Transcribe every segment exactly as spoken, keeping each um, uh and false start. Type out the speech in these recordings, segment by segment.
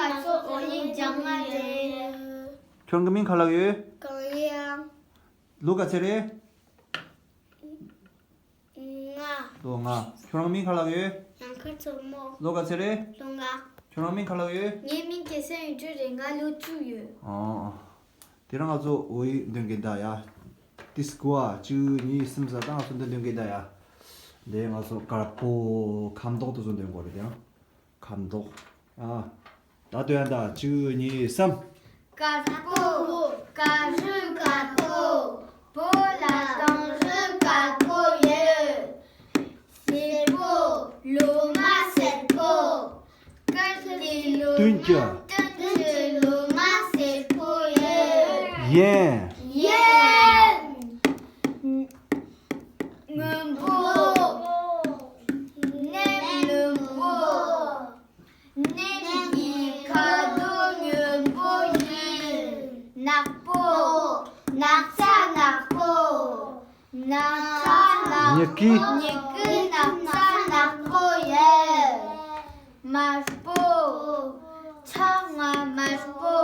ང་ཚོ་འོ་ཡིག་བརྒྱ་ལྔ་རེད། ཁྱོད་རང་གི་མིང་ག་ལབ་ཡོད། གང་ཡང་། ལོ་ག་ཚོད་རེད། ལྔ། ལོ་ལྔ། ཁྱོད་རང་མིང་ག་ལབ་ཡོད། ཡང་ཁ་མཚོ་མོ། ལོ་ག་ཚོད་རེད། ལོ་ལྔ། ཁྱོད་རང་མིང་ག་ལབ་ཡོད། ངའི་མིང་སྐལ་བཟང་ཡིག་འབྲུ་རེད། ང་ལོ་བཅུ་ཡོད། ཨོ། དེ་རིང་ང་ཚོ་འོ་ཡིག་འདོན་གྱི་ད་ཡ། ཏིས་ཀུ་ཨ་བཅུ་གཉིས་གསུམ་ཟ་ད་ང་ཚོ་འདི་འདོན་གྱི་ད་ཡ། འདི་ང་ཚོ་དཀར་པོ་ཁ་མདོག་དེ་ཚོ་འདོན་དགོས་རེད་དེ། ཁ་མདོག་ཨ། ད་སྟོན་ད། བཅུ་གཉིས་སམ། དཀར་པོ། དཀར་རུ་དཀར་པོ། བོད་ལ་གངས་རི་དཀར་པོ་ཡོད། སེར་པོ། ལོ་མ་སེར་པོ། དཀར་གྱི་ལོ་མ། བདུན་གྱི། བདུན་གྱི་ལོ་མ་སེར་པོ་ཡོད། ཡན། ཡན། སྔོན་པོ། ནེམ་སྔོན་པོ། ནེམ་གྱི་ཁ་དོག་སྔོན་པོ་ཡིན། ནག་པོ། ནག་ཚ་ནག་པོ། ནག་ཚ་ནག་པོ། ཉི་གི། ཉི་གི་ནག་ཚ་ནག་པོ་ཡིན། དམར་པོ། ཚང་མ་དམར་པོ།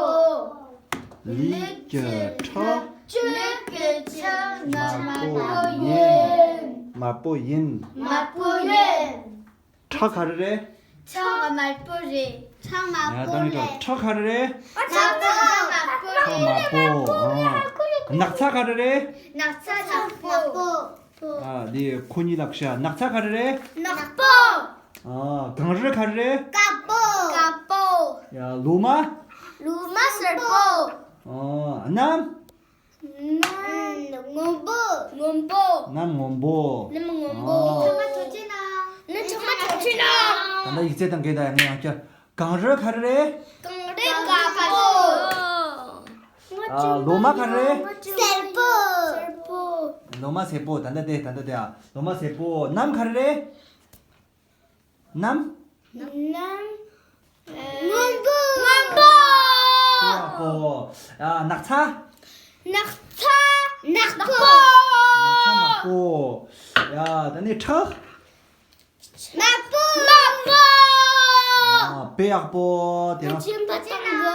ལུག་གི་ཁྲག་ལུག་གི་ཁྲག་དམར་པོ་ཡིན། དམར་པོ་ཡིན། དམར་པོ་ཡིན། ཁྲག་ག་རེ་རེད། ཚང་མ་དམར་པོ་རེད། ཚང་མ་དམར་པོ་རེད། ཁྲག་ག་རེ་རེད། ཚང་མ་དམར་པོ་རེད། ཁྲག་དམར་པོ། ཨ། ནག་ཚ་ག་རེ་རེད། ནག་ཚ་ནག་པོ། ཨ། འདི་ཁོ་གཉིས་ལ་ཤ། ནག་ཚ་ག་རེ་རེད། ནག་པོ། ཨ། གངས་རི་ག་རེ་རེད། དཀར་པོ། དཀར་པོ། ཡ། ལོ་མ། ལོ་མ་སེར་པོ། ཨ། གནམ། གནམ་སྔོན་པོ། སྔོན་པོ། གནམ་སྔོན་པོ། གནམ་སྔོན་པོ། ཨ། ཚང་མ་ཐུགས་རྗེ་གནང་། ནི་ཚང་མ་ཐུགས་རྗེ་གནང་། ད་ལྟ་ཡིག་ཚད་དང་འགལ་ད་ཡང་ངས་ཡང་བསྐྱར། གངས་རི་ག་རེ་རེད། གངས་རི་དཀར་པོ། ཨ། ལོ་མ་ག་རེ་རེད། སེར་པོ། སེར་པོ། ལོ་མ་སེར་པོ། ད་ལྟ་དེ། ད་ལྟ་དེ། ཨ། ལོ་མ་སེར་པོ། གནམ་ག་རེ་རེད། གནམ། གནམ། སྔོན་པོ། སྔོན་པོ། ཡག་པོ། ཨ། ནག་ཚ། ནག་ཚ་ནག་པོ། ནག་ཚ་ནག་པོ། ཡ། ད་ནི་ཁྲག་དམར་པོ། དམར་པོ། ཨ། དཔེ་ཡག་པོ། དེ་རིང་།